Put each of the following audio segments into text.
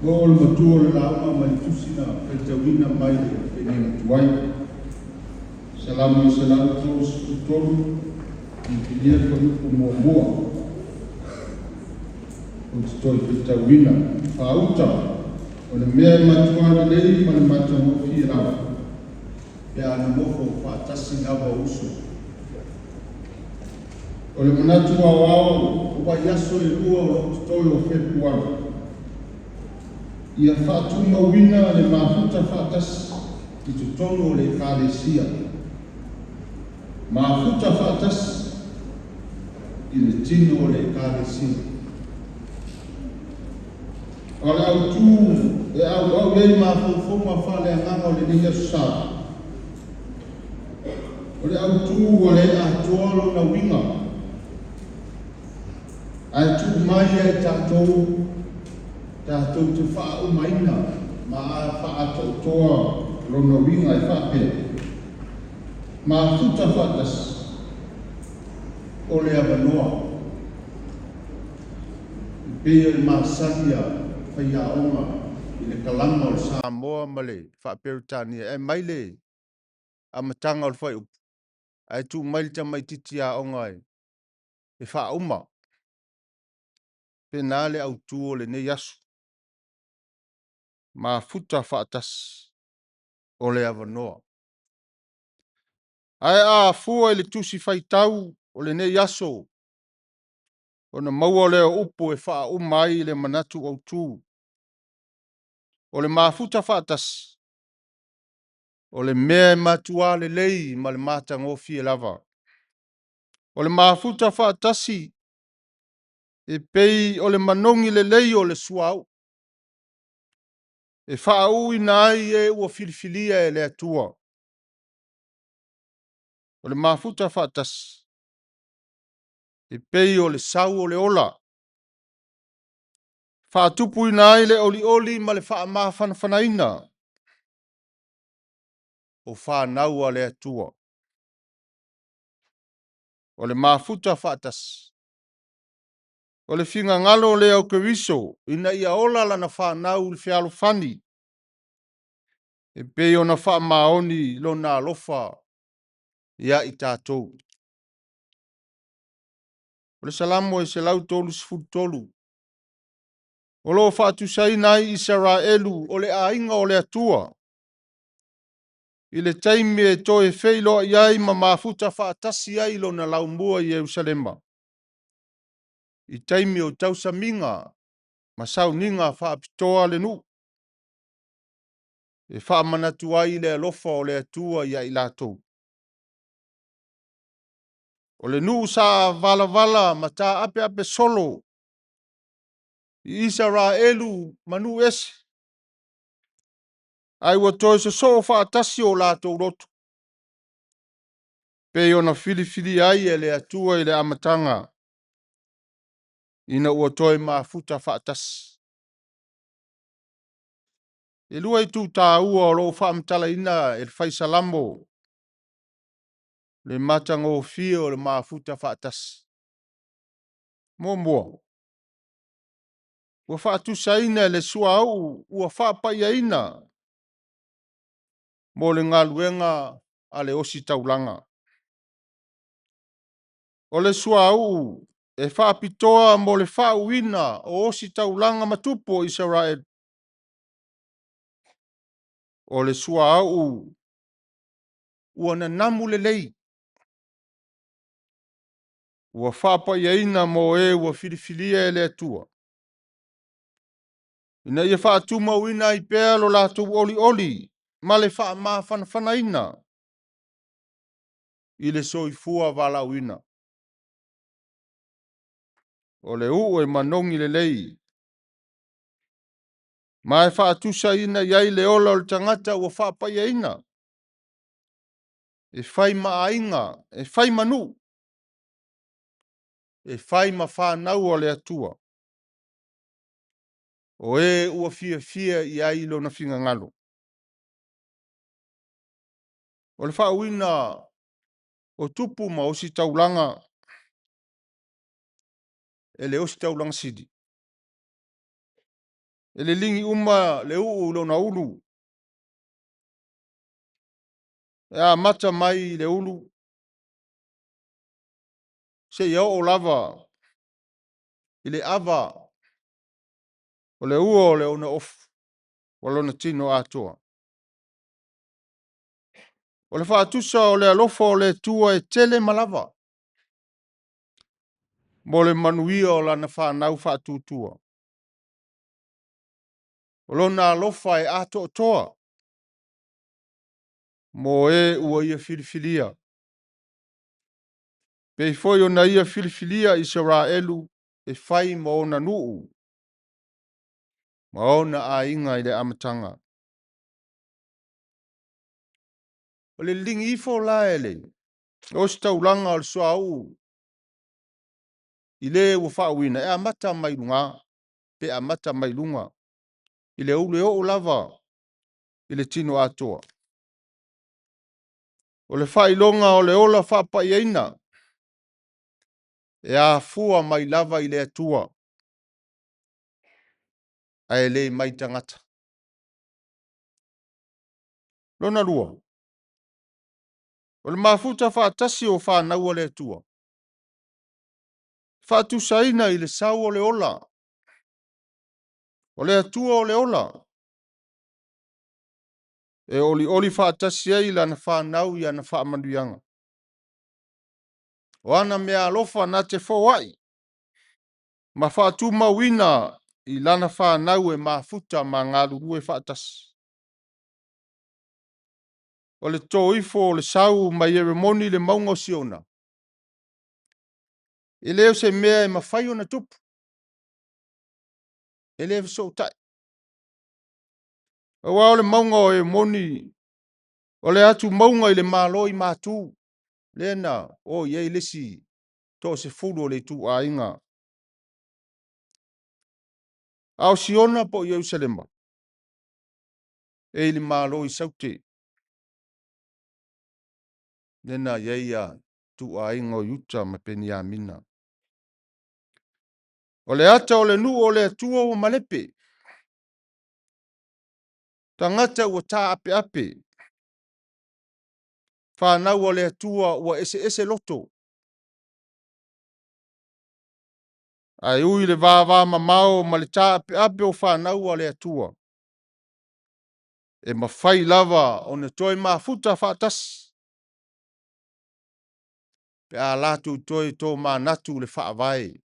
Ua oo le matua o le lauga ma le tusi na faitauina mai le feagaiga tuai. Salamo 133, Iupilia le fuaiupu muamua. Ou te toe faitauina. Faauta, o le mea e matua lelei ma le matagofie lava, pe a nonofo faatasi lava uso. O le manatu aoao o vaiaso e lua o lo o totoe o Fepuari, ia faatumauina le mafuta faatasi i totonu o le Ekalesia, mafuta faatasi i le tino o le Ekalesia. O le autu e auau ai mafaufauga faaleagaga o lenei aso Sa, o le autu ua le atoa lona uiga, ae tuu mai ia i tatou tatou te faaaumaina ma faaatoatoa lona uiga e faapea: mafuta faatasi o le avanoa. E pei o le masani a faiaoga i le kalama o le Samoa ma le faa-Peretania e aumai le amataga o le fuaiupu ae tuu mai le tamaitiiti aoga e faauma. Pena le autu o lenei aso, mafuta faatasi o le avanoa. Ae a fua i le tusi faitau o lenei aso, ona maua lea o upu e faauma ai le manatu autu. O le mafuta faatasi, o le mea e matua lelei ma le matagofie lava. O le mafuta faatasi e pei o le manogi lelei o le suauu, e faauuina ai e ua filifilia e le Atua. O le mafuta faatasi, e pei o le sau o le ola, faatupuina ai le olioli ma le faamafanafanaina o fanau a le Atua. O le mafuta faatasi, o le finagalo lea o Keriso ina ia ola lana fanau i le fealofani, e pei ona faamaoni lona alofa ia i tatou. O le Salamo e 133, o lo o faatusaina ai Isaraelu o le aiga o le Atua, i le taimi e toe feiloai ai ma mafuta faatasi ai lona laumua i Ierusalema, i taimi o tausamiga ma sauniga faapitoa a le nuu, e faamanatu ai le alofa o le Atua ia i latou. O le nuu sa valavala ma taapeape solo i Isaraelu ma nuu ese, ae ua toe sosoo faatasi o latou loto, pei ona filifilia ai e le Atua i le amataga, ina ua toe mafuta faatasi. E lua itu taua o lo o faamatalaina e le Fai Salamo le matagofie o le mafuta faatasi. Muamua, ua faatusaina e le suauu ua faapaiaina mo le galuega a le ositaulaga. O le suauu e faapitoa mo le faauuina o ositaulaga ma tupu o Isaraelu. O le suauu ua nanamu lelei, ua faapaiaina mo e ua filifilia e le Atua, ina ia faatumauina ai pea lo latou olioli ma le faamafanafanaina i le soifua valaauina. O le uu e manogi lelei, ma e faatusaina i ai le ola o le tagata ua faapaiaina, e fai ma aiga, e fai ma nuu, e fai ma fanau a le Atua, o e ua fiafia i ai lona finagalo. O le faauuina o tupu ma ositaulaga e le ositaulaga sili. E liligi uma le uu i lona ulu. E amata mai i le ulu seia oo lava i le ava o le ua o le onaofu wa lona tino atoa. O le faatusa o le alofa o le Atua e tele ma lava mo le manuia o lana fanau faatuatua. O lona alofa e atoatoa mo e ua ia filifilia. Pei foi ona ia filifilia Isaraelu e fai ma ona nuu ma ona aiga i le amataga. O le liligi ifo la e le ositaulaga o le suauu i le ua faauuina, e amata mai luga, pe amata mai luga i le ulu e oo lava i le tino atoa. O le faailoga o le ola faapaiaina e afua mai lava i le Atua, ae le mai tagata. Lona lua, o le mafuta faatasi o fanau a le Atua, faatusaina i le sau o le ola. O le Atua o le ola, e olioli faatasi ai lana fanau i ana faamanuiaga. O ana meaalofa na te foai ma faatumauina i lana fanau e mafuta ma galulue faatasi. O le toto ifo o le sau mai Eremoni i le mauga o Siona, e le o se mea e mafai ona tupu, e le fesootai. Aua o le mauga o Eremoni, o le atumauga i le Malo i Matu, lea na o i ai le isi toasefulu o le ituaiga. A o Siona po o Ierusalema, e i le Malo i Saute, lea na i ai ituaiga o Iuta ma Peniamina. O le ata o le nuu o le Atua ua malepe, tagata ua taapeape, fanau a le Atua ua eseese loto. Ae ui le vavamamao ma le taapeape o fanau a le Atua, e mafai lava ona toe mafuta faatasi pe a latou toe tomanatu i le faavae,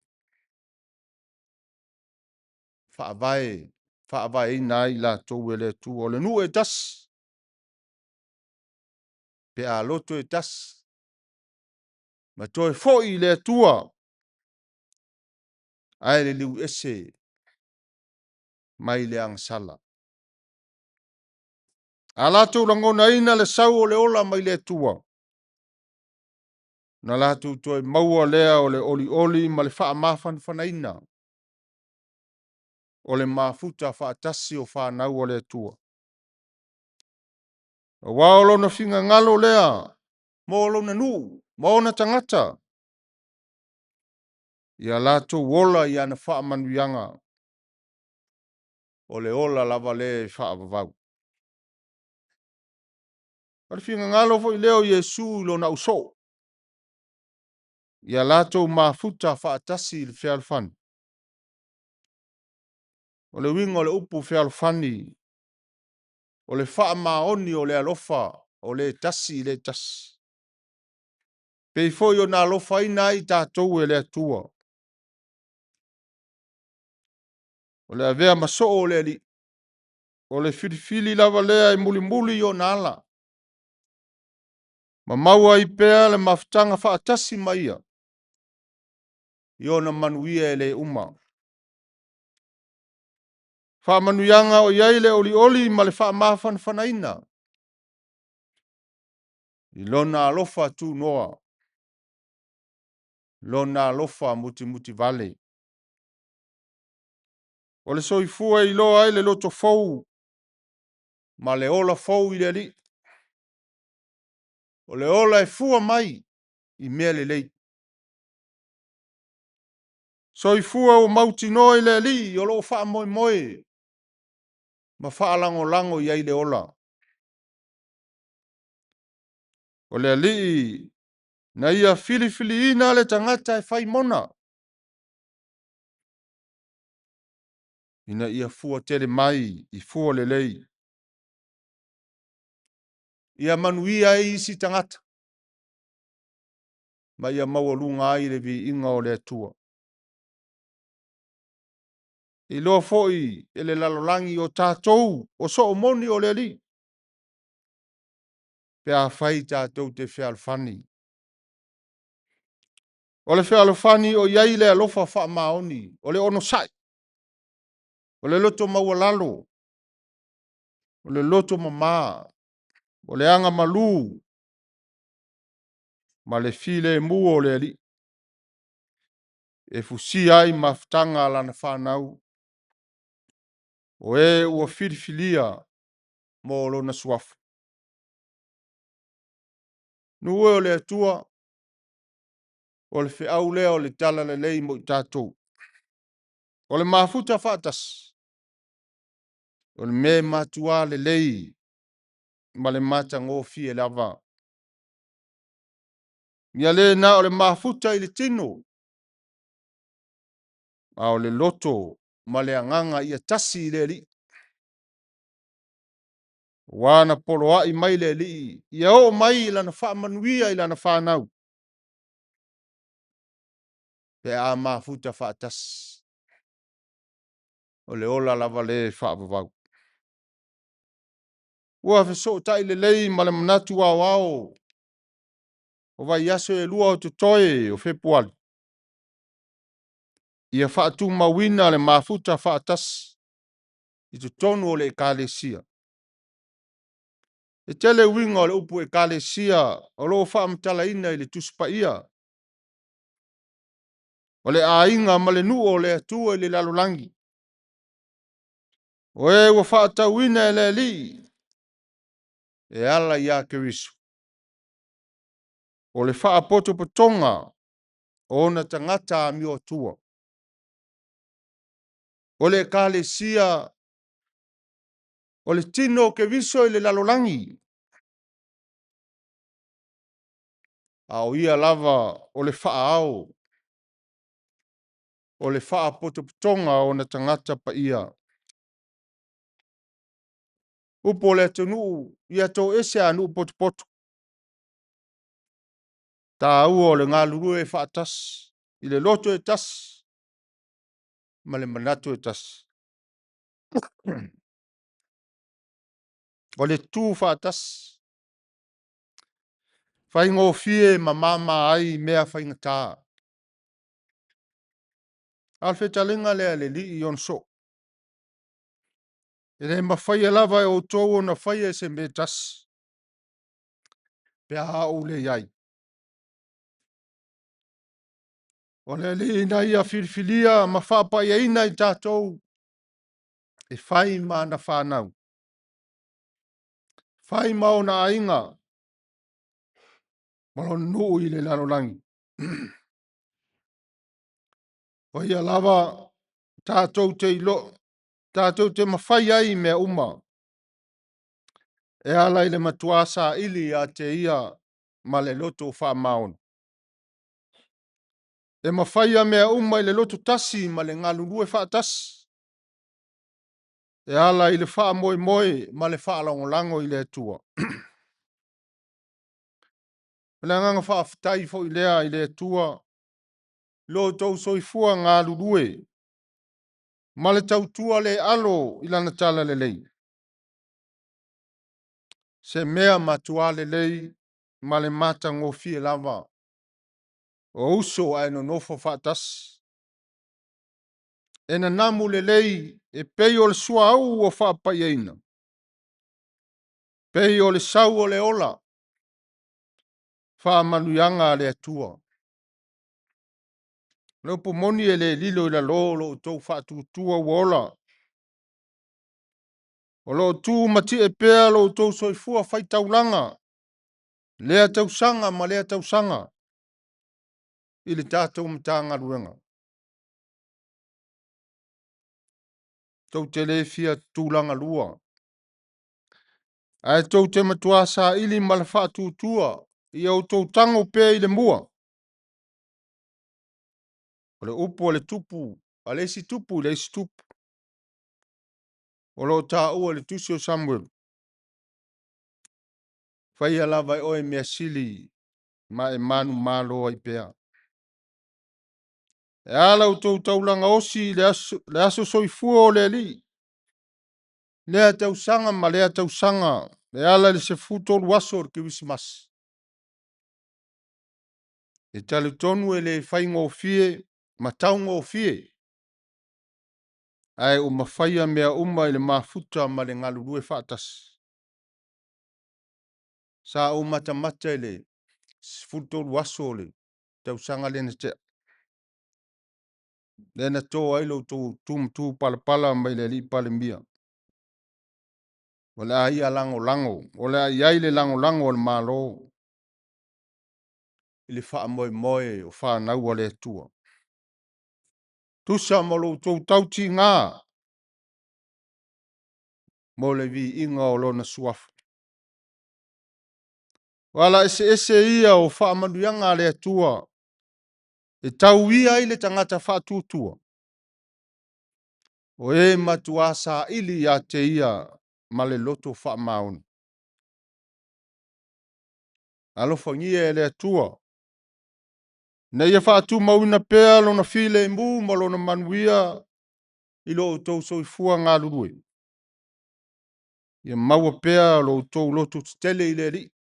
faavae faavaeina ai i latou e le Atua. O le nuu e tasi, pe a loto e tasi ma toe foi i le Atua, ae liliu ese mai le agasala. A latou lagonaina le sau o le ola mai le Atua, na latou toe maua lea o le olioli ma le faamafanafanaina o le mafuta faatasi o fanau a le Atua. Aua o lona finagalo lea mo lona nuu ma ona tagata, ia latou ola i ana faamanuiaga, o le ola lava lea e faavavau. O le finagalo foi lea o Iesu i lona ausoo, ia latou mafuta faatasi i le fealofani. O le uiga o le upu fealofani, o le faamaoni o le alofa o le tasi i le tasi. Pei foi ona alofaina ai i tatou e le Atua. O le avea ma soo o le Alii, o le filifili lava lea e mulimuli i ona ala, ma maua ai pea le mafutaga faatasi ma ia i ona manuia e le uma. Faamanuiaga o i ai le olioli ma le faamafanafanaina i lona alofa tunoa, lona alofa mutimutivale. O le soifua e iloa ai le loto fou ma le ola fou i le Alii. O le ola e fua mai i mea lelei. Soifua ua mautinoa i le Alii o lo o faamoemoe. ma faalagolago i ai le ola. O le Alii na ia filifiliina le tagata e fai mona, ina ia fua tele mai i fua lelei, ia manuia ai isi tagata, ma ia maualuga ai le viiga o le Atua. E iloa foi e le lalolagi o tatou o soo moni o le Alii, pe afai tatou te fealofani. O le fealofani o i ai le alofa faamaoni, o le onosai, o le loto maualalo, o le loto mama, o le agamalu ma le filemu o le Alii, e fusia ai mafutaga a lana fanau, o e ua filifilia mo lona suafa. Nuu e o le Atua, o le feau lea o le talalelei mo i tatou. O le mafuta faatasi, o le mea e matua lelei ma le matagofie lava. Ia le na o le mafuta i le tino, a o le loto ma le agaga ia tasi i le Alii. Ua na poloai mai le Alii ia oo mai lana faamanuia i lana fanau, pe a mafuta faatasi. O le ola lava le faavavau. Ua fesootai lelei ma le manatu aoao o vaiaso e lua o totoe o Fepuari, ia faatumauina le mafuta faatasi i totonu o le Ekalesia. E tele uiga o le upu Ekalesia o lo o faamatalaina i le Tusi Paia. O le aiga ma le nuu o le Atua i le lalolagi. O e ua faatauina e le Alii e ala ia Keriso. O le faapotopotoga o ona tagata amioatua. O le Ekalesia o le tino o Keriso i le lalolagi, a o ia lava o le faa-ao o le faapotopotoga o ona tagata paia. Upu o le atunuu, ia toese a nuu potopoto. Taua o le galulue faatasi i le loto e tasi ma le manatu e tasi. O le tu faatasi, faigofie ma mama ai mea faigata. A o le fetalaiga lea a le Alii i ona soo. E le mafaia lava e outou ona faia se mea e tasi, pe a ou leai. O le Alii na ia filifilia ma faapaiaina i tatou e fai ma ana fanau, fai ma ona aiga, ma lona nuu i le lalolagi. O ia lava tatou te ilo, tatou te mafai ai i mea uma, e ala i le matua saili ia te ia ma le loto faamaoni. E mafaia mea uma i le loto tasi ma le galulue faatasi, e ala i le faamoemoe ma le faalagolago i le Atua. O le agaga faafetai foi lea i le Atua lo outou soifua galulue ma le tautua le alo i lana talalelei. Se mea matua lelei ma le matagofie lava o uso ae nonofo faatasi. E nanamu lelei e pei o le suauu ua faapaiaina, pei o le sau o le ola, faamanuiaga a le Atua. O le upu moni e le lilo i lalo lo outou faatuatua ua ola. O lo o tu matie pea lo outou soifua faitaulaga, lea tausaga ma lea tausaga i le tatou Matagaluega. Tou te le fia tulaga lua, ae tou te matua saili ma le faatuatua ia outou tago pea i le mua. O le upu a le tupu, a le isi tupu i le isi tupu, o lo o taua i le tusi o Samuelu, faia lava e oe mea sili ma e manumalo ai pea. E a la outou taulaga osi i le aso soifua o le Alii, lea tausaga ma lea tausaga, e ala i le 13 aso o le Kerisimasi. E talitonu e le faigofie ma taugofie, ae ua mafaia mea uma i le mafuta ma le galulue faatasi. Sa ou matamata i le 13 aso o le tausaga lea na tea, lea na to ai lo outou tumatu palapala mai le alii Palemia. O le a ia lagolago, o le a i ai le lagolago a le Malo i le faamoemoe o fanau a le Atua. Tusa ma lo outou tautiga mo le viiga o Lona Suafa. O ala eseese ia o faamanuiaga a le Atua e tauia ai le tagata faatuatua, o e matua saili ia te ia ma le loto faamaoni. Alofagia e le Atua ina ia faatumauina pea lona filemu ma lona manuia i lo outou soifua galulue. Ia maua pea lo outou loto tetele i le Alii,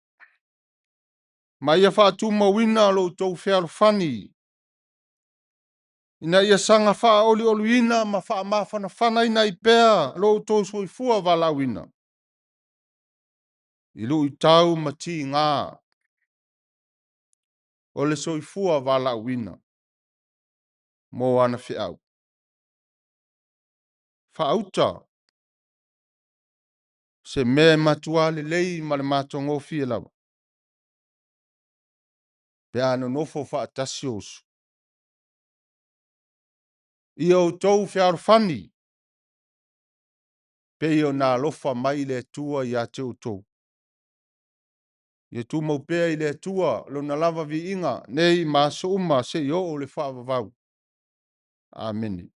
ma ia faatumauina lo outou fealofani, ina ia saga faaolioliina ma faamafanafanaina ai pea lo outou soifua valaauina i luitau ma tiga o le soifua valaauina mo ana feau. Faauta se mea e matua lelei ma le matagofie lava pe a nonofo faatasi o uso. Ia outou fealofani, pei ona alofa mai le Atua ia te outou. Ia tumau pea i le Atua lona lava viiga nei ma aso uma seia oo i le faavavau. Amene.